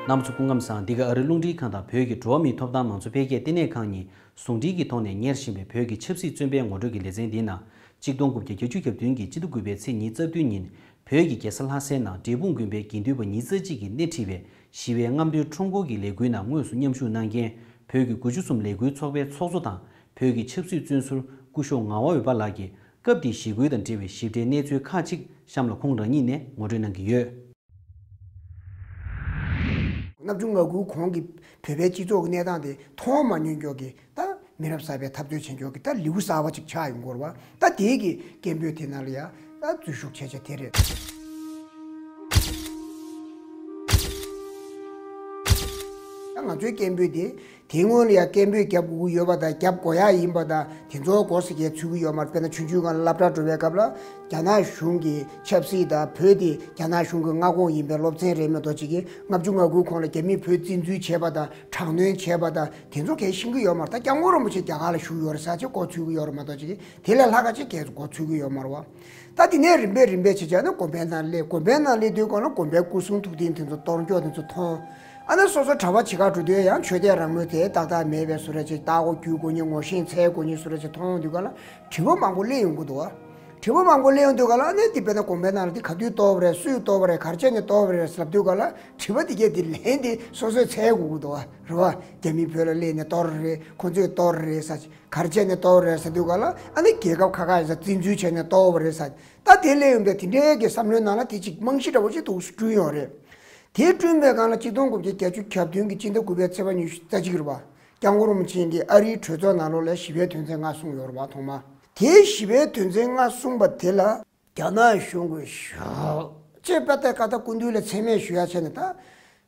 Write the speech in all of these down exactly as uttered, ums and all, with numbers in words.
རྣམ་པ་ཚོ་སྐུ་ཁམས་བཟང་། འདི་ག་ཨ་རིའི་རླུང་འཕྲིན་ཁང་དང་བོད་ཀྱི་འགྲོ་བ་མིའི་ཐོབ་ཐང་མང་གཙོ་འཕེལ་རྒྱས་ལྟེ་གནས་ཁང་གཉིས་ཟུང་འབྲེལ་གྱི་ཐོག་ནས་གཉེར་བཞིན་པའི་བོད་ཀྱི་ཆབ་སྲིད་བཙོན་པའི་ངོ་སྤྲོད་ཀྱི་ལེ་ཚན་འདིའི་ནང་། གཅིག་སྟོང་དགུ་བརྒྱ་བརྒྱད་ཅུ་གྱ་བདུན་གྱི་སྤྱི་ཟླ་དགུ་པའི་ཚེས་ཉི་ཤུ་རྩ་བདུན་ཉིན་བོད་ཀྱི་རྒྱལ་ས་ལྷ་སའི་ནང་འབྲས་སྤུངས་དགོན་པའི་དགེ་འདུན་པ་ཉིས་རྩ་གཅིག་གིས་སྣེ་ཁྲིད་པའི་ཞི་བའི་རྔམ་སྟོན་ཁྲོམ་སྐོར་གྱི་ལས་འགུལ་ནང་དངོས་སུ་མཉམ་ཞུགས་གནང་མཁན་བོད་ཀྱི་དགུ་བཅུ་གསུམ་ལས་འགུལ་ཚོགས་པའི་ཚོགས་གཙོ་དང་བོད་ཀྱི་ཆབ་སྲིད་བཙོན་ཟུར་སྐུ་ཞབས་ངག་དབང་འོད་འབར་ལགས་ཀྱིས་སྐབས་དེའི་ཞི་རྒོལ་དང་འབྲེལ་བའི་ཞིབ་ཕྲའི་གནས་ཚུལ་ཁག་ཅིག་གཤམ་ལ་ཁོང་རང་ཉིད་ནས་ངོ་སྤྲོད་གནང་གི་ཡོད། ལྔ་བཅུ་ང་དགུ་གོང་གི་བོད་པའི་སྤྱི་ཚོགས་ཀྱི་གནས་སྟངས་དེ་མཐོང་མ་མྱོང་མཁན་གྱི་ད་མི་རབས་གསར་པས་འཐབ་རྩོད་བྱེད་མཁན་གྱི་ད་ལེའུ་གསར་པ་ཅིག་ཆགས་ཡོང་གི་ཡོད་རེད་བ། ད་དེའི་གི་སྐད་འབོད་དེ་ནང་ལ་ཡ་ད་འཛུལ་ཞུགས་བྱས་བྱས་དེ་རེད། ད་ང་ཚོའི་སྐད་འབོད་དེ། དེའི་སྔོན་ལ་ཡང་སྐད་འབོད་རྒྱབ་དགོས་ཀྱི་ཡོད་པ་དང་རྒྱབ་དགོས་ཡག་ཡིན་པ་དང་དེ་ཚོ་གོ་སི་གས་ཚུད་ཀྱི་ཡོད་མ་རེད། དཔེར་ན་ཆུང་ཆུང་སྒང་ལ་སློབ་གྲྭ་འགྲོ་བའི་སྐབས་ལ་རྒྱ་ནག་གཞུང་གི་ཆབ་སྲིད་དང་བོད་དེ་རྒྱ་ནག་གཞུང་གི་མངའ་ཁོངས་ཡིན་པའི་སློབ་ཚན་རེད་མ་གཏོགས་ཅིག་གིས་ལྔ་བཅུ་ང་དགུའི་གོང་ལ་རྒྱ་མིས་བོད་བཙན་འཛུལ་བྱས་པ་དང་དྲག་གནོན་བྱས་པ་དང་དེ་ཚོ་གས་ཤེས་ཀྱི་ཡོད་མ་རེད། ད་སྐྱབས་མགོན་རིན་པོ་ཆེ་རྒྱ་གར་ལ་བཞུགས་ཡོད་རེད་ཟེར་ཅིག་གོ་ཚུད་ཀྱི་ཡོད་རེད་མ་གཏོགས་ཅིག་གིས་དེ་ལས་ལྷག་ག་ཅིག་གས་གོ་ཚུད་ཀྱི་ཡོད་མ་རེད་བ། ད་དེ་ནས་རིམ་པས་རིམ་པས་བྱས་བྱས་ནས་དགོན་པའི་ནང་སླེབས། དགོན་པའི་ནང་སླེབས་དུས་སྒང་ལ་དགོན་པའི་སྐུ་གསུང་ཐུགས་རྟེན་དེ་ཚོ་གཏོར་རྒྱུ་དེ་ཚོ་མཐོང་། ཨ་ནི་སོ་སོ་གྲྭ་པ་བྱེད་གར་འགྲོ་དུས་ཡང་ཆོས་དད་རང་མོས་དེ་ཏག་ཏག་མེད་པའི་བཟོ་འདྲ་ཅིག་ལྟ་སྒོ་བརྒྱུད་དགོས་མཁན་ངོ་ཤེས་འཚོལ་དགོས་མཁན་བཟོ་འདྲ་ཅིག་མཐོང་ཡོང་དུས་སྒང་ལ་དྲི་བ་མང་པོ་སླེབས་ཡོང་གི་འདུག་བ། དྲི་བ་མང་པོ་སླེབས་ཡོང་དུས་སྒང་ལ་ཨ་ནི་དེ་དཔེར་ན་དགོན་པའི་ནང་ལ་དེ་ག་དུས་གཏོར་བ་རེད། སུས་གཏོར་བ་རེད། ག་རེ་བྱས་ནས་གཏོར་བ་རེད་ལབ་དུས་སྒང་ལ་དྲི་བ་དེ་གས་དེ་ལན་དེ་སོ་སོས་འཚོལ་དགོས་ཀྱི་འདུག་བ། རེད་བ། རྒྱ་མི་བོད་ལ་སླེབས་ནས་གཏོར་རེད། ཁོ་ཚོས་གཏོར་རེད་ཟེར། ག་རེ་བྱས་ནས་གཏོར་བ་རེད་ཟེར་དུས་སྒང་ལ་ཨ་ནི་རྒྱལ་ཁབ་ཁག་ཁག་ཡིན་ས་བཙན་འཛུལ་བྱས་ནས་གཏོར་བ་རེད་ཟེར། ད་དེ་སླེབས་ཡོང་པའི་དེ་འདྲའི་གི་བསམ་བློའི་ནང་ལ་དེ་ཅིག་རྨང་གཞི་འདྲ་བོ་ཅིག་འདུག་སེ་བསྐྲུན་ཡོད་རེད། དེ་བསྐྲུན་པའི་སྒང་ལ་གཅིག་སྟོང་དགུ་བརྒྱ་བརྒྱད་ཅུ་གྱ་བདུན་གྱི་སྤྱི་ཟླ་དགུ་པའི་ཚེས་པ་ཉི་ཤུ་རྩ་གཅིག་རེད་བ། སྐྱབས་མགོན་རིན་པོ་ཆེ་གིས་ཨ་རིའི་གྲོས་ཚོགས་ནང་ལོགས་ལ་ཞི་བའི་དོན་ཚན་ལྔ་གསུངས་ཡོད་རེད་བ། ཐོག་མ་དེའི་ཞི་བའི་དོན་ཚན་ལྔ་གསུངས་པ་དེ་ལ་རྒྱ་ནག་གཞུང་གིས་ཞོག་ཅེས་པ་དེ་ཀ་ད་སྐུ་མདུན་ལ་མཚན་སྨད་ཞུ་ཡ་བྱས་ནས་ད།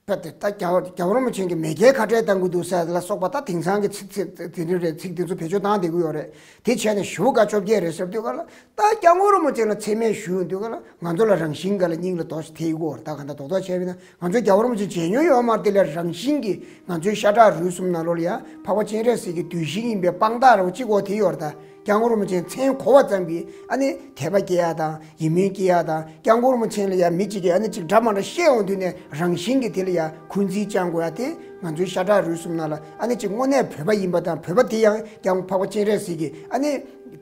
པ་དེ་ད་རྒྱལ་བ་རྒྱལ་བ་རིན་པོ་ཆེ་གིས་མེས་རྒྱལ་ཁ་བྲལ་གཏང་གི་འདུག་ཟེར་ལ་སོགས་པ་ད་དེང་སང་གི་ཚིག་ཚིག་དེ་འདྲ་རེད། ཚིག་དེ་ཚོ་བེད་སྤྱོད་བཏང་བསྡད་ཀྱི་ཡོད་རེད། དེ་བྱས་ནས་ཞེ་པོ་དགའ་ཆོག་གི་རེད་ཟེར་དུས་སྒང་ལ་ད་སྐྱབས་མགོན་རིན་པོ་ཆེ་ལ་མཚན་སྨད་ཞུ་ཡོང་དུས་སྒང་ལ་ང་ཚོ་ལ་རང་བཞིན་སྒང་ལ་སྙིང་ལ་རྡོ་ཞིག་ཐེབས་ཀྱི་ཡོད་རེད། ད་ག་འདྲ་རྡོག་རྡོག་བྱས་པ་ཡིན་ན་ང་ཚོ་རྒྱལ་བ་རིན་པོ་ཆེ་མཇལ་མྱོང་ཡོད་མ་རེད། དེ་ལས་རང་བཞིན་གྱིས་ང་ཚོའི་ཤ་ཁྲག་རུས་གསུམ་ནང་ལོགས་ལ་ཡང་འཕགས་པ་སྤྱན་རས་གཟིགས་ཀྱི་གདུལ་ཞིང་ཡིན་པའི་དཔང་རྟགས་འདྲ་བོ་གཅིག་འོ་དེ་ཡོད་རེད་ད། སྐྱབས་མགོན་རིན་པོ་ཆེའི་མཚན་གོ་བ་ཙམ་གྱིས་ཨ་ནི་དད་པ་སྐྱེ་ཡ་དང་ཡིད་སྨོན་སྐྱེ་ཡ་དང་། སྐྱབས་མགོན་རིན་པོ་ཆེ་ལ་ཡ་མི་གཅིག་གིས་ཨ་ནི་གཅིག་འདྲ་མ་འདྲ་བཤད་ཡོང་དུས་ནས་རང་བཞིན་གྱིས་དེ་ལ་ཡ་འཁོན་འཛིན་བཅང་དགོས་ཡ་དེ་ང་ཚོའི་ཤ་ཁྲག་རུས་གསུམ་ནང་ལ་ཨ་ནི་གཅིག་དངོས་གནས་བོད་པ་ཡིན་པ་དང་། བོད་པ་དེ་ཡང་སྐྱབས་མགོན་འཕགས་པ་སྤྱན་རས་གཟིགས་ཀྱི་ཨ་ནི་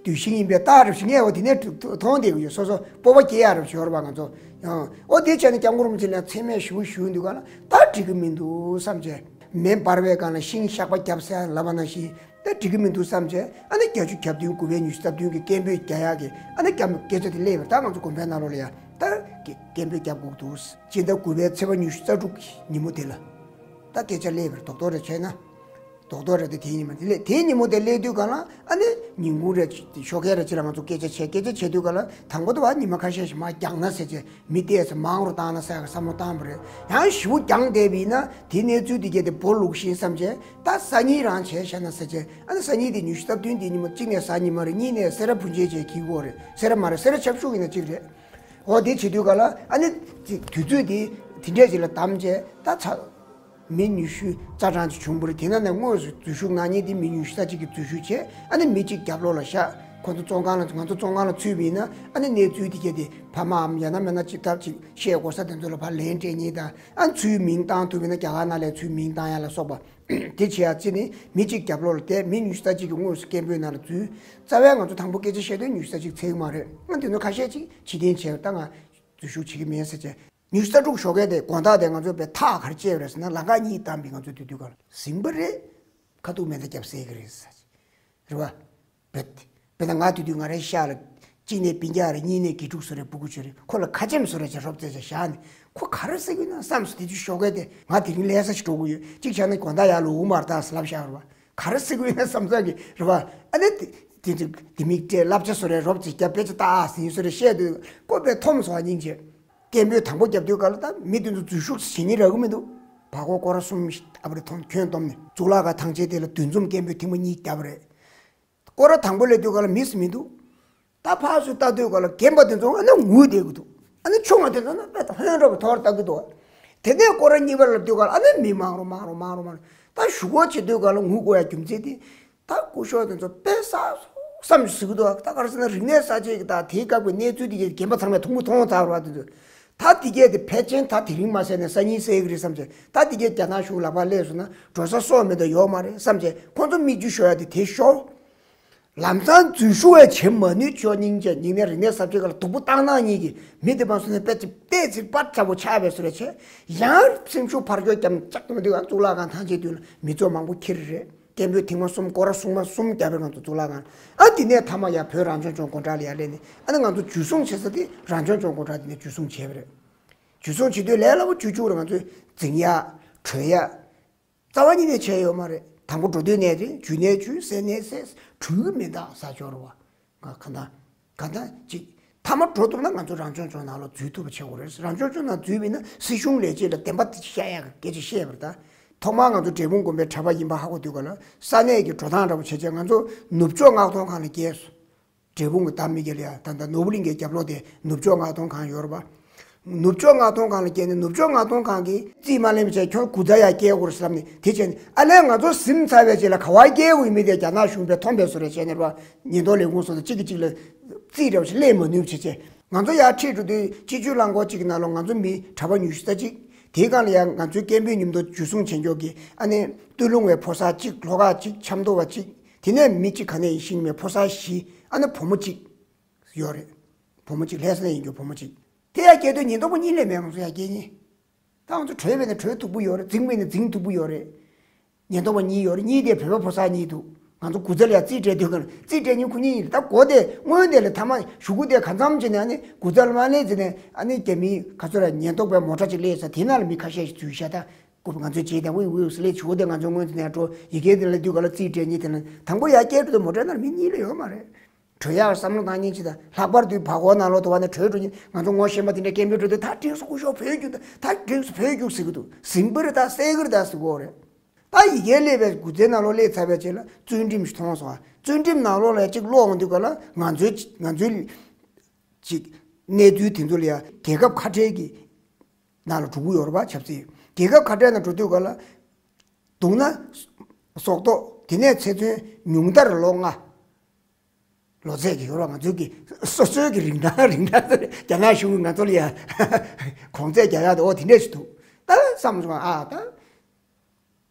གདུལ་ཞིང་ཡིན་པའི་རྟགས་རེད་ཞེས་ངས་འོ་དེ་ནས་མཐོང་བསྡད་ཀྱི་ཡོད། སོ་སོ་སྤོབས་པ་སྐྱེ་ཡ་རེད་ཞོར་བ་ང་ཚོ་ཡང་འོ་དེ་བྱས་ནས་སྐྱབས་མགོན་རིན་པོ་ཆེ་ལ་མཚན་སྨད་ཞུ་ཞུ་འདུག་ག་ལ་ད་འགྲིག་གི་མི་འདུག་བསམ་བྱས། མེ་འབར་བའི་སྒང་ལ་ཤིང་གཤགས་པ་བརྒྱབ་ཟེར་ལབ་པ་ནང་བཞིན། ད་འགྲིག་གི་མི་འདུག་བསམ་བྱས་ཨ་ནི་བརྒྱད་ཅུ་གྱ་བདུན་དགུ་པའི་ཉི་ཤུ་རྩ་བདུན་གྱི་སྐད་འབོད་རྒྱག་ཡག་གི་ཨ་ནི་སྐད་ཆ་དེ་སླེབས་པ་རེད། ད་ང་ཚོ་དགོན་པའི་ནང་ལོགས་ལ་ཡ་ད་སྐད་འབོད་རྒྱབ་དགོས་འདུག་སྤྱི་ཟླ་དགུ་པའི་ཚེས་པ་ཉི་ཤུ་རྩ་དྲུག་གི་ཉིན་མོ་དེ་ལ་ད་སྐད་ཆ་སླེབས་པ་རེད། རྡོག་རྡོག་རེ་བྱས་ན་རྡོག་རྡོག་རེ་དེ་དེའི་ཉིན་མོ་དེ་སླེབས། དེའི་ཉིན་མོ་དེ་སླེབས་དུས་སྒང་ལ་ཨ་ནི་ཉིན་གུང་རེ་ཞོགས་ཀས་རེ་ཅིག་ལ་ང་ཚོ་སྐད་ཆ་བྱས། སྐད་ཆ་བྱས་དུས་སྒང་ལ་དང་པོ་དེ་བ་ཉི་མ་ཁ་ཤས་ཤིག་མར་རྒྱག་ན་ཟེར་བྱས། མི་ཏོག་ཙམ་མང་རུ་བཏང་ན་ཟེར་གི་བསམ་བློ་བཏང་བ་རེད། ཡང་ཞེ་པོ་རྒྱག་བསྡད་པ་ཡིན་ན་དེ་གནས་ཚུལ་དེ་གས་དེ་སྦོ་ལུག་ཤིང་བསམ་བྱས། ད་སང་ཉིན་རང་བྱས་བཞག་ན་ཟེར་བྱས། ཨ་ནི་སང་ཉིན་དེ་ཉི་ཤུ་རྩ་བདུན་དེ་ཉིན་མོ་གཅིག་ནས་གཟའ་ཉི་མ་རེད། གཉིས་ནས་སེ་ར་བུ་འཇལ་བྱས་འཁྱེར་དགོས་རེད། སེ་ར་མ་རེད། སེ་ར་ཆབ་ཤུག་ཡིན་ན་གཅིག་རེད། འོ་དེ་བྱེད་དུས་སྒང་ལ་ཨ་ནི་དུས་ཚོད་དེ་དེ་འདྲས་ཅིག་ལ་བདམས་བྱས། ད་ཚ་མི་ཉི་ཤུ་རྩ་གྲངས་ཅིག་བྱུང་བ་རེད། དེ་ནང་ནས་དངོས་སུ་འཛུལ་ཞུགས་གནང་མཁན་དེ་མི་ཉི་ཤུ་རྩ་གཅིག་གིས་འཛུལ་ཞུགས་བྱས། ཨ་ནི་མི་གཅིག་རྒྱབ་ལོགས་ལ་བཞག་ཁོ་ཚོ་བཙོན་ཁང་ལ། ང་ཚོ་བཙོན་ཁང་ལ་ཚུད་པ་ཡིན་ན་ཨ་ནི་གནས་ཚུལ་དེ་གས་དེ་ཕ་མའམ་ཡང་ན་མིན་ན་ཅིག་ཐབས་ཅིག་བཤད་དགོས་ས་དེ་ཚོ་ལ་ཕར་ལན་སྤྲད་མཁན་དང་། ཨ་ཚུར་མིང་བཏང་ཐུབ་ཡིན་ན་རྒྱ་གར་ནང་ལ་ཚུར་མིང་བཏང་ཡ་ལ་སོགས་པ་དེ་བྱེད་ཡ་བརྩིས་ནས་མི་གཅིག་རྒྱབ་ལོགས་ལ་བསྡད། མི་ཉི་ཤུ་རྩ་གཅིག་གིས་དངོས་སུ་སྐད་འབོད་ནང་ལ་འཛུལ། རྩ་བའི་ང་ཚོ་དང་པོ་སྐད་ཆ་བཤད་དུས་ཉི་ཤུ་རྩ་གཅིག་ཚད་མ་རེད། ཨ་དེ་ཚོ་ཁ་ཤས་ཅིག་ཕྱིར་འཐེན་བྱས། ད་ང་འཛུལ་ཞུགས་བྱེད་ཀྱི་མེད་ཟེར་བྱས། ཉི་ཤུ་རྩ་དྲུག་ཞོགས་ཀས་དེ་དགོང་དག་དེ་ང་ཚོ་དཔེ་ཐག་ག་རེ་བཅད་པ་རེད་ཟེར་ན། ལམ་ཁ་གཉིས་བཏང་པའི་ང་ཚོ་དེ་དུས་སྒང་ལ་ཟིང་པ་རེད། ཁ་ཐུག་མེ་མདའ་བརྒྱབ་བསད་ཀྱི་རེད་ཟེར། རེད་བ། རྦད་དེ། དཔེར་ན་ང་དེ་དུས་ང་རའི་ཤག་ལ་གཅིག་ནས་སྤུན་ཀྱག་རེད། གཉིས་ནས་དགེ་ཕྲུག་བཟོ་འདྲ་སྤུ་གུ་ཅིག་རེད། ཁོ་ལ་ཁ་ཆེམས་བཟོ་འདྲ་ཅིག་རོབ་རྩེས་བྱས་བཞག་ནས། ཁོ་ག་རེ་ཟེར་གྱི་ཡོད་ན་བསམ་སོང་། དེ་དུས་ཞོགས་ཀས་དེ་ང་དེ་རིང་ལས་ས་ཞིག་འགྲོ་དགོས་ཡོད། གཅིག་བྱས་ན་དགོང་དག་ཡར་ལོག་ཡོང་མ་རེད་ད་ཟེར་ལབ་བཞག་རེད་བ། ག་རེ་ཟེར་གྱི་ཡོད་ན་བསམ་ཚར་གི་རེད་བ། ཨ་ནི་དེ་དེ་དེ་དེ་མིག་སྤྲད། བསླབ་བྱ་བཟོ་འདྲ་རོབ་རྩེས་བརྒྱབ། དཔེ་ཆ་ལྟ་ཨ་ཟིན་བཟོ་འདྲ་བཤད་དུས་ཁོ་དཔེ་འཐོམས་སོང་བ། སྙིང་རྗེ། སྐད་འབོད་དང་པོ་བརྒྱབ་དུས་སྒང་ལ་ད་མི་དེ་ཚོ་འཛུལ་ཞུགས་བྱེད་ཉེན་རག་གི་མི་འདུག་བར་སྐོར་སྐོར་ར་གསུམ་ཨ་པ་རེ་ཐོན་ཁྱོན་བསྡོམས་ནས་གཙུག་ལག་ཁང་ཐང་ཆེན་དེ་ལ་འདུ་འཛོམས་སྐད་འབོད་ཐེངས་མ་གཉིས་བརྒྱབ་པ་རེད། སྐོར་ར་དང་པོ་སླེབས་དུས་སྒང་ལ་མི་སུ་མི་འདུག་ད་ཕར་ཚུར་ལྟ་དུས་སྒང་ལ་རྒན་པ་དེ་ཚོ་ཨ་ནི་ངུས་བསྡད་ཀྱི་འདུག་ཨ་ནི་ཆུང་བ་དེ་ཚོ་ཨ་ནི་དཔེ་ད་ཧོན་འདྲ་བོ་ཐོག་ལ་ལྟ་གི་འདུག་དེ་ནས་སྐོར་ར་གཉིས་པ་ལ་སླེབས་དུས་སྒང་ལ་ཨ་ནི་མི་མང་རུ་མང་རུ་མང་རུ་མང་རུ། ད་ཞུ་སྒོ་བྱེད་དུས་སྒང་ལ་ངུ་དགོས་ཡ་རྒྱུ་མཚན་དེ། ད་སྐུ་ཞབས་དེ་ཚོ་དཔེ་བསམ་བསམ་ཞིག་ཟེར་གི་འདུག་ད་ག་རེ་ཟེར་ན་རིག་གནས་གསར་བརྗེ་གི་ད་དེའི་སྐབས་ཀྱི་གནས་ཚུལ་དེ་གས་རྒན་པ་ཚང་མས་ཐུང་ངུ་མཐོང་ཚར་བ་དེ་ཚོ། ད་དེ་གས་དེ་ཕལ་ཆེར་ད་དེ་རིང་མ་བསད་ནས་སང་ཉིན་བསད་ཀྱི་རེད་བསམ་བྱས། ད་དེ་གས་རྒྱ་ནག་གཞུང་ལག་པར་སླེབས་སོང་ན་འགྲོ་ས་སྲོག་མེད་དུ་ཡོད་མ་རེད་བསམ་བྱས། ཁོང་ཚོ་མིག་ཆུ་ཤོར་ཡ་དེ་དེ་ཤོར། ལམ་སང་འཛུལ་ཞུགས་བས་བྱེད་མ་ནུས་ཆོག་སྙིང་རྗེ། སྙིང་ནས་རིག་གནས་གསར་བརྗེ་སྒང་ལ་སྡུག་པོ་བཏང་གནང་མཁན་གྱི་མི་དེ་མ་སོང་ནས་དཔེ་ཅིག་བལྟས་ཚེ་པར་ཚ་པོ་ཆགས་པའི་བཟོ་འདྲ་བྱས། ཡང་སེམས་ཤུགས་འཕར་སྐྱོད་རྒྱབ་ནས་ཅག་ཏུ་མི་འདུག་གཙུག་ལག་ཁང་ཐང་ཆེན་མདུན་ལ་མི་ཚོགས་མང་པོ་འཁྱེར་རེད། སྐད་འབོད་ཐེངས་མ་གསུམ་སྐོར་ར་སྲུང་མ་གསུམ་བརྒྱབ་པའི་ང་ཚོ་གཙུག་ལག་ཁང་། ཨ་དེ་ནས་མཐའ་མ་ཡར་བོད་རང་སྐྱོང་ལྗོངས་སྒོ་འགྲམ་ལ་ཡར་སླེབས་ནས། ཨ་ནི་ང་ཚོ་འཇུ་བཟུང་བྱེད་ས་དེ་རང་སྐྱོང་ལྗོངས་སྒོ་འགྲམ་དེ་ནས་འཇུ་བཟུང་བྱས་པ་རེད། འཇུ་བཟུང་བྱེད་དུས་ལས་སླ་པོ་བཅུ་བཅུ་རེད། ང་ཚོས་འཛིང་ཡག་བྲོས་ཡག་རྩ་བ་ཉིད་ནས་བྱས་ཡོད་མ་རེད། དང་པོ་འགྲོ་དུས་ནས་རེད། འཇུས་ནས་འཇུས། བསད་ནས་བསད། འགྲུལ་མི་འདུག་ས་ཕྱོགས་རེད་བ། ང་ག་ད་ག་ད་ཅིག་མཐའ་མ་འགྲོ་ཐུབ་ན་ང་ཚོ་རང་སྐྱོང་ལྗོངས་ནང་ལོགས་འཛུལ་ཐུབ་པ་བྱེད་དགོས་རེད། རང་སྐྱོང་ལྗོངས་ནང་འཛུལ་བ་ཡིན་ན་སྲིད་གཞུང་ལས་བྱེད་ལ་བདེན་པ་དེ་བཤད་ཡག་གི་སྐད་ཆ་བཤད་པ་རེད་ད། ཐོག་མར་ང་ཚོ་འབྲས་སྤུངས་དགོན་པའི་གྲྭ་པ་ཡིན་པ་ཧ་གོ་དུས་ག་ལ་ས་གནས་ཀྱི་འགྲོ་སྟངས་འདྲ་པོ་བྱས་བྱས་ང་ཚོ་ནུབ་ཕྱོགས་མངགས་གཏོང་ཁང་ལ་བསྐྱལ་སོང་། འབྲས་སྤུངས་ཀྱི་བདག་མི་སྒེར་ལ་ཡ། ད་ལྟ་ནོར་བུ་གླིང་གའི་རྒྱབ་ལོགས་དེ་ནུབ་ཕྱོགས་མངགས་གཏོང་ཁང་ཡོད་རེད་པ། ནུབ་ཕྱོགས་མངགས་གཏོང་ཁང་ལ་བསྐྱལ་ནས་ནུབ་ཕྱོགས་མངགས་གཏོང་ཁང་གིས་རྩིས་མ་ལེན་པ་བྱས། ཁྱོད་སྒུག་རྩིས་ཡར་བསྐྱལ་དགོས་རེད་ཟེར་ལབ་ནས་དེ་བྱས་ནས། ཨ་ལས་ང་ཚོ་ཟིན་ཚར་བའི་རྗེས་ལ་ག་པར་བསྐྱལ་དགོས་ཡིན་མིན་དེ་རྒྱ་ནག་གཞུང་པས་མཐོང་པའི་བཟོ་འདྲ་བྱས་ནས་རེད་པ། ཉེན་རྟོག་ལས་ཁུངས་སོགས་དང་གཅིག་གིས་གཅིག་ལ་རྩིས་འདྲ་པོ་ཞིག་ལེན་མ་ནུས་པ་བྱས་བྱས། ང་ཚོ་ཡར་ཁྲིད་འགྲོ་དུས་སྤྱི་སྤྱོད་རླངས་འཁོར་གཅིག་གི་ནང་ལོགས་ང་ཚོ་མི་གྲྭ་པ་ཉི་ཤུ་རྩ་གཅིག་དེའི་སྒང་ལ་ཡང་ང་ཚོའི་སྐད་འབོད་མཉམ་དུ་འཇུ་བཟུང་བྱེད་མཁན་གྱི་ཨ་ནི་སྟོད་ལུང་བའི་ཕོ་གསར་གཅིག་ལྷོ་ཁ་གཅིག་ཆབ་མདོ་བ་གཅིག་དེ་ནས་མི་གཅིག་ག་ནས་ཡིན་ཤེས་མེད་ཕོ་གསར་བཞི། ཨ་ནི་བུ་མོ་གཅིག་ཡོད་རེད། བུ་མོ་གཅིག་ལྷ་ས་ནས་ཡིན་རྒྱུ་བུ་མོ་གཅིག་དེ་ཡར་བསྐྱལ་དུས་ཉེན་རྟོག་པ་གཉིས་ལས་མེད། ང་ཚོ་ཡར་བསྐྱལ་མཁན། ད་ང་ཚོ་བྲོས་པས་ན་བྲོས་སྡུག་པོ་ཡོད་རེད། འཛིང་པས་ན་འཛིང་སྡུག་པོ་ཡོད་རེད། ཉེན་རྟོག་པ་གཉིས་ཡོད་རེད། གཉིས་དེ་བོད་པ་ཕོ་གསར་གཉིས་འདུག་ང་ཚོ་སྒུག་རྩིས་ལ་ཡར་རྩིས་སྤྲད་དུས་ག་ལ་རྩིས་སྤྲད་མཁན་ཁོ་གཉིས་ཡིན། ད་སྒོ་དེ་སྔོན་དེ་ལ་ཐ་མ་གཞུག་གུ་དེ་ག་ཙམ་བྱས་ནས་ཨ་ནི་སྒུག་རྩིས་ལ་མ་སླེབས་ཟེར་ནས། ཨ་ནི་རྒྱ་མིའི་ག་ཚོད་ར་ཉེན་རྟོག་པའི་མོ་ཊ་ཅིག་སླེབས་ས་དེ་ནང་ལ་མི་ཁ་ཤས་ཤིག་འཛུལ་ཤག་ད་སྒུག་ང་ཚོས་བྱས་དང་ཝིའུ་ཝིའུ་ཟེར་སླེབས་བྱུང་། དེ་ང་ཚོ་སྔོན་དེ་ནས་འགྲོ་ཡི་གེ་དེ་ལ་དུས་ག་ལ་རྩིས་སྤྲད་མཁན་དེ་ལ། དང་པོ་ཡར་བསྐྱལ་འགྲོ་དུས་མོ་ཊའི་ནང་ལ་མི་གཉིས་ལས་ཡོད་མ་རེད། བྲོས་ཡག་བསམ་བློ་བཏང་མཁན་ཅིག་དང་། ལྷག་པར་དུ་བར་སྐོར་ནང་ལོགས་དུ་བ་ནས་བྲོས་འགྲོ་མཁན། ང་ཚོ་ངོ་ཤེས་པ་དེ་འདྲ་སྐད་འབོད་འགྲོ་དུས། ད་འགྲིགས་སོང་སྐུ་ཞབས་བོད་རྒྱུགས་དང་། ད་འགྲིགས་སོང་བོད་རྒྱུགས་ཟེར་གི་འདུག་ཟིན་པ་རེད་ད། བསད་གི་རེད་ད་ཟེར་གོ་རེད། ད་ཡི་གེ་སླེབས་པའི་སྒུག་རྩིས་ནང་ལོགས་སླེབས་ཚར་བའི་རྗེས་ལ་རྩོད་འགྲེམས་ཤིག་མཐོང་སོང་ཨ། རྩོད་འགྲེམས་ནང་ལོགས་ལ་གཅིག་ཀློག་འོང་དུས་ག་ལ་ང་ཚོའི་ང་ཚོའི་ཅིག་གནས་ཚུལ་དེ་ཚོ་ལ་ཡ་རྒྱལ་ཁབ་ཁ་བྲལ་གྱི་ནང་ལ་འགྲོ་གི་ཡོད་རེད་པ། ཆབ་སྲིད་རྒྱལ་ཁབ་ཁ་བྲལ་ནང་འགྲོ་དུས་ག་ལ་རྡུང་ན་སྲོག་ཐོག་དེ་ནས་ཚེ་བཙོན་ཉུང་མཐར་ལོ་ལྔ། ལོ་ཚད་ཀྱི་ཡོད་རེད་པ། ང་ཚོའི་གི་སོ་སོའི་གི་རིན་ཐང་རིན་ཐང་རྒྱ་ནག་གཞུང་གིས་ང་ཚོ་ལ་ཡ་གོང་ཚད་རྒྱག་ཡག་དེ་འོ་དེ་འདྲས་ཞིག་འདུག་ད་བསམ་སོང་ཨ། ད་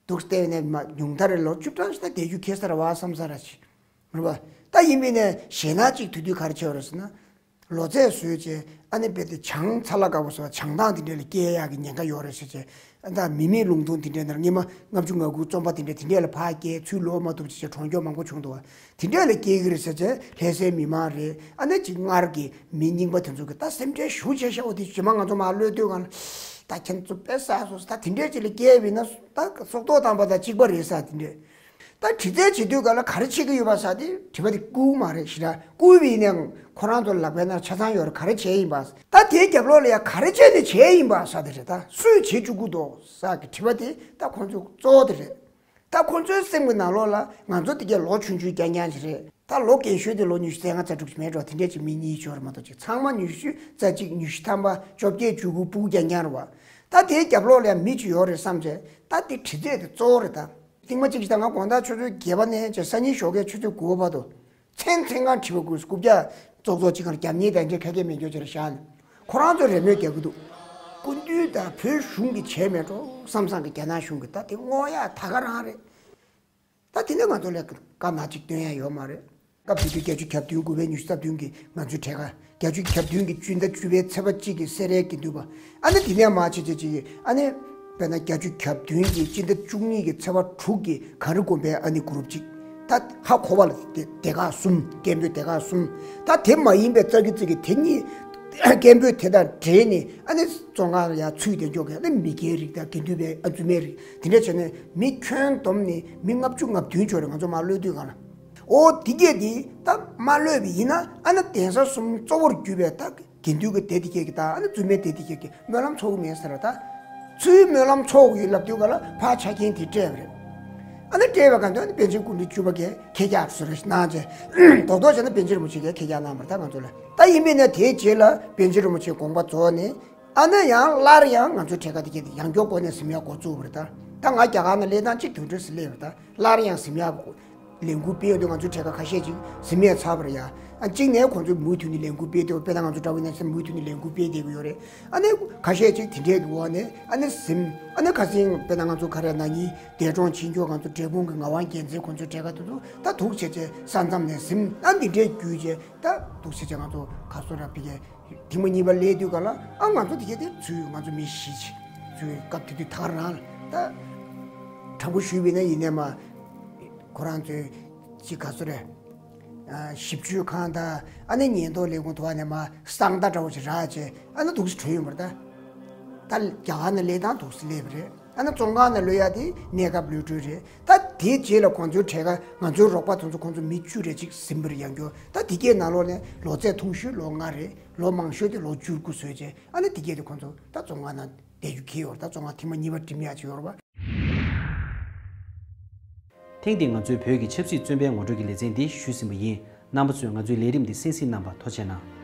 འདུག་སྟེ་ནས་མ་ཉུང་མཐར་ལོ་བཅུ་གྲངས་ཤིག་ད་བསྡད་རྒྱུ་ཁེལ་ས་རེད་པ་བསམ་ས་ར་ཅིག་རེད་པ། ད་ཡིན་པས་ནས་ཞེད་སྣང་གཅིག་དེ་དུས་ག་རེ་བྱས་པ་རེད་ཟེར་ན། ལོ་ཚད་བཟོས་བྱས་ཨ་ནི་རྦད་དེ་བྱང་ཚ་ལ་དཀར་པོ་ཟེར་བ་བྱང་ཐང་དེ་འདྲས་ལ་སྐྱེལ་ཡག་གི་ཉེན་ཁ་ཡོད་རེད་ཟེར་བྱས། ཨ་ད་མི་མེད་ལུང་སྟོང་དེ་འདྲས་ནང་སྔོན་མ་ལྔ་བཅུ་ང་དགུ་རྩོམ་པ་དེ་འདྲས་དེ་འདྲས་ལ་ཕར་སྐྱེལ། ཚུར་ལོག་མ་ཐུབ་བྱས་བྱས་གྲོངས་ཀྱོག་མང་པོ་བྱུང་འདུག་པ། དེ་འདྲས་ལ་སྐྱེལ་གི་རེད་ཟེར་བྱས་ལྷ་སའི་མི་མང་རེད། ཨ་ནི་ཅིག་སྔར་གྱི་མི་རྙིང་པ་དེ་ཚོ་གི་ད་སེམས་ཁྲལ་ཞེ་པོ་བྱས་ཤག་འོ་དེ་རྗེས་མ་ང་ཚོ་མར་གློད་དུས་ག་ལ་ད་ཁྱེད་ཚོ་དཔེ་བསགས་སོང་ཟེར། ད་དེ་འདྲས་ཅིག་ལ་སྐྱེལ་བ་ཡིན་ན་ད་སྲོག་ཐོག་བཏང་པ་དང་གཅིག་པ་རེད་ཟེར། དེ་འདྲས། ད་དྲི་རྩད་བྱེད་དུས་ག་ལ་ག་རེ་བྱེད་ཀྱི་ཡོད་པ་ཟེར་དེ་དྲི་བ་དེ་བཀུག་མ་རེད། ཞེ་དྲག་བཀུག་པ་ཡིན་ནའང་ཁོ་རང་ཚོ་ལག་པའི་ནང་ཆ་ཚང་ཡོད་རེད། ག་རེ་བྱས་ཡིན་པ། ད་དེའི་རྒྱབ་ལོགས་ལ་ཡ་ག་རེ་བྱས་ནས་བྱས་ཡིན་པ་ཟེར་དེ་རེད། ད་སུས་བྱེད་བཅུག་གི་འདུག་ཟེར་གྱི་དྲི་བ་དེ་ད་ཁོང་ཚོ་གཙོ་བོ་དེ་རེད། ད་ཁོང་ཚོའི་སེམས་ཀྱི་ནང་ལོགས་ལ་ང་ཚོ་དེ་གའི་ལོ་ཆུང་ཆུང་རྐྱང་རྐྱང་ཞིག་རེད། ད་ལོ་རྒན་ཤོས་དེ་ལོ་ཉི་ཤུ་རྩ་ལྔ་རྩ་དྲུག་ཅིག་མེད་འགྲོ། དེ་འདྲས་ཅིག་མི་གཉིས་ཤིག་ཡོད་རེད་མ་གཏོགས། ཅིག་ཚང་མ་ཉི་ཤུ་རྩ་གཅིག་ཉི་ཤུ་ཐམ་པ་བཅོ་བརྒྱད་བཅུ་དགུ་སྤུ་གུ་རྐྱང་རྐྱང་རེད་པ། ད་དེའི་རྒྱབ་ལོགས་ལ་ཡ་མི་གཅིག་ཡོད་རེད་བསམ་བྱས། ད་དེ་དྲི་རྩད་དེ་གཙོ་བོ་རེད་ད། རྟིང་མ་གཅིག་ད་ང་དགོང་དག་ཆུ་ཚོད་བརྒྱད་པ་ནས་བྱས་སང་ཉིན་ཞོགས་ཀའི་ཆུ་ཚོད་དགུ་པ་བར་དུ་མཚན་མཚན་གང་དྲི་བ་དགོས། རྐུབ་བཀྱག་ཙོག་ཙོག་ཅིག་གང་རྒྱབ་མཁན་དང་འདྲ་ཁ་སྐད་མེད་མཁན་ཅིག་ལ་བཞག་ནས་ཁོ་རང་ཚོས་རེ་མོས་རྒྱག་གི་འདུག་སྐུ་མདུན་དང་བོད་གཞུང་གིས་བྱས་མེད་འགྲོ་བསམ་བསམ་གི། རྒྱ་ནག་གཞུང་གིས་ད་དེ་བསྔོག་ཡག་ད་ག་རང་རེད། ད་དེ་ནས་ང་ཚོ་ལ་དཀའ་ངལ་ཅིག་སྟོན་ཡ་ཡོད་མ་རེད། སྐབས་དེ་དུས་བརྒྱད་ཅུ་གྱ་བདུན་དགུ་པའི་ཉི་ཤུ་རྩ་བདུན་གྱི་ང་ཚོའི་གྲས་ཁ། བརྒྱད་ཅུ་གྱ་བདུན་གྱི་སྤྱི་ཟླ་བཅུ་པའི་ཚེས་པ་གཅིག་གི་སེ་རའི་དགེ་འདུན་པ། ཨ་ནི་དེ་ནས་མར་ཕྱིན་ཕྱིན་ཕྱིན། ཨ་ནི་དཔེར་ན་བརྒྱད་ཅུ་གྱ་བདུན་གྱི་སྤྱི་ཟླ་བཅུ་གཉིས་ཀྱི་ཚེས་པ་དྲུག་གི་གངས་རི་དགོན་པའི་ཨ་ནི་གུ་རུབ་གཅིག་ད་ཧ་གོ་བ་ལ་སྡེ་སྡེ་ཁག་གསུམ། སྐད་འབོད་སྡེ་ཁག་གསུམ། ད་དེ་མ་ཡིན་པའི་ཙག་གི་ཙིག་གི་དེ་གཉིས། སྐད་འབོད་དེ་དང་འབྲེལ་ནས་ཨ་ནི་བཙོན་ཁང་ལ་ཡང་ཚུད་བསྡད་འཇོག་གི། ཨ་ནི་མི་སྒེར་རིགས་དང་དགེ་འདུན་པའི་ཨ་བཙུན་མའི་རིགས་དེ་འདྲ་བྱས་ནས་མི་ཁྱོན་བསྡོམས་ནས་མི་ལྔ་བཅུ་ང་བདུན་ཅིག་རེད། ང་ཚོ་མར་གློད་དུས་སྒང་ལ། ཨོ་དེ་གས་དེ་ད་མར་གློད་པ་ཡིན་ན་ཨ་ནི་གདན་ས་གསུམ་གཙོ་བོར་གྱུར་པའི་ད་དགེ་འདུན་གྱི་སྡེ་དེ་གས་ཀྱི་དང་། ཨ་ནི་བཙུན་མའི་སྡེ་དེ་གས་ཀྱི་སྨོན་ལམ་ཚོགས་ཀྱི་མེད་ཟེར་བ། ད་ཚུར་སྨོན་ལམ་ཚོགས་ཀྱི་ཡོད་ལབ་དུས་སྒང་ལ་ཕར་ཆ་རྐྱེན་དེ་སྤྲད་པ་རེད། ཨ་ནི་སྤྲད་པའི་སྒང་དུ་ཨ་ནི་པཎ་ཆེན་སྐུ་ཕྲེང་བཅུ་པ་གིས་ཁྱེད་ཅག་བཟོ་རེ་གནང་བྱས། རྡོག་རྡོག་བྱས་ན་པཎ་ཆེན་རིན་པོ་ཆེ་གིས་ཁྱེད་ཅག་གནང་བ་རེད། ད་ང་ཚོ་ལ། ད་ཡིན་པས་ན་དེའི་རྗེས་ལ་པཎ་ཆེན་རིན་པོ་ཆེའི་དགོངས་པ་རྫོགས་ནས། ཨ་ནི་ཡང་སླར་ཡང་ང་ཚོའི་གྲས་ཁ་དེ་གས་དེ་ཡང་བསྐྱར་སྒོ་ནས་ཟིན་ཡག་འགོ་བཙུགས་པ་རེད། ད་ད་ང་རྒྱ་གར་ནང་སླེབས་སྟངས་གཅིག་དེ་འདྲ་ཞིག་སླེབས་པ་རེད། ད་སླར་ཡང་ཟིན་ཡག་གི། ལས་འགུལ་སྤེལ་ཡོང་དུས་ང་ཚོའི་གྲས་ཁ་ཁ་ཤས་ཅིག་ཟིན་མེད་ཚར་བ་རེད་ཡ། ཨ་གཅིག་ནས་ཁོང་ཚོས་མུ་མཐུད་ནས་ལས་འགུལ་སྤེལ་བསྡད་ཡོད། དཔེར་ན་ང་ཚོ་འདྲ་བོ་ཡིན་ན་མུ་མཐུད་ནས་ལས་འགུལ་སྤེལ་བསྡད་ཀྱི་ཡོད་རེད། ཨ་ནི་ཁ་ཤས་ཅིག་དེ་འདྲའི་གི་འོག་ནས་ཨ་ནི་ཟིན། ཨ་ནི་ཁ་སང་དཔེར་ན་ང་ཚོ་ག་རེ་ན་ནིང་འདས་གྲོངས་ཕྱིན་ཀྱོག་ང་ཚོ་འབྲས་སྤུངས་ཀྱི་ངག་དབང་རྒྱལ་མཚན་ཁོང་ཚོའི་གྲས་ཁ་དེ་ཚོ་ད་འདུག་བྱས་བྱས་ས་མཚམས་ནས་ཟིན། ཨ་འདི་འདྲའི་བརྒྱུད་བྱས་ད་འདུག་བྱས་བྱས་ང་ཚོ་ག་སོ་ར་ཕི་གའི་ཐེངས་མ་གཉིས་པ་སླེབས་དུས་ག་ལ་ཨ་ང་ཚོ་དེ་གས་དེ་ཚུར་ང་ཚོ་མི་བཞི་ཅིག་ཚུར་སྐབས་དེ་དུས་ཐག་རང་ལ་ད་དྲང་པོ་ཞུས་པ་ཡིན་ན་ཡིན་ནས་མ་ཁོ་རང་ཚོའི་ཅིག་ག་སོ་རེད། ཨ་ཞིབ་དཔྱོད་ཁང་དང་ཨ་ནི་ཉེན་རྟོག་ལས་ཁུངས་ཐོག་ནས་མ་གསང་བརྡ་འདྲ་བོ་ཞིག་རག་བྱས་ཨ་ནི་འདུག་སེ་བྲོས་ཡོང་བ་རེད་ད། ད་རྒྱ་གར་ནས་སླེབས་སྟངས་འདུག་སེ་སླེབས་པ་རེད། ཨ་ནི་བཙོན་ཁང་ནས་གློད་ཡ་དེ་གནས་སྐབས་གློད་གྲོལ་རེད། ད་དེའི་རྗེས་ལ་ཁོང་ཚོའི་གྲས་ཁ་ང་ཚོའི་རོགས་པ་དེ་ཚོ་ཁོང་ཚོ་མི་བཅུ་རེ་གཅིག་ཟིན་པ་རེད། ཡང་སྐྱོར་ད་དེ་གའི་ནང་ལོགས་ནས་ལོ་ཚད་ཐུང་ཤོས་ལོ་ལྔ་རེད། ལོ་མང་ཤོས་དེ་ལོ་བཅུ་དགུ་བཟོས་བྱས་ཨ་ནི་དེ་གས་དེ་ཁོང་ཚོ་ད་བཙོན་ཁང་ནང་བསྡད་རྒྱུ་ཁེལ་ཡོད་རེད། ད་བཙོན་ཁང་ཐེངས་མ་གཉིས་པ་འགྲིམ་ཡ་ཅིག་ཡོད་རེད་པ། ཐེངས་འདིའི་ང་ཚོའི་བོད་ཀྱི་ཆབ་སྲིད་བཙོན་པའི་ངོ་སྤྲོད་ཀྱི་ལེ་ཚན་འདི་ཞུས་ཟིན་པ་ཡིན། རྣམ་པ་ཚོས་ང་ཚོའི་ལས་རིམ་འདི་གསན་གཟིགས་གནང་བར་ཐུགས་རྗེ་གནང་།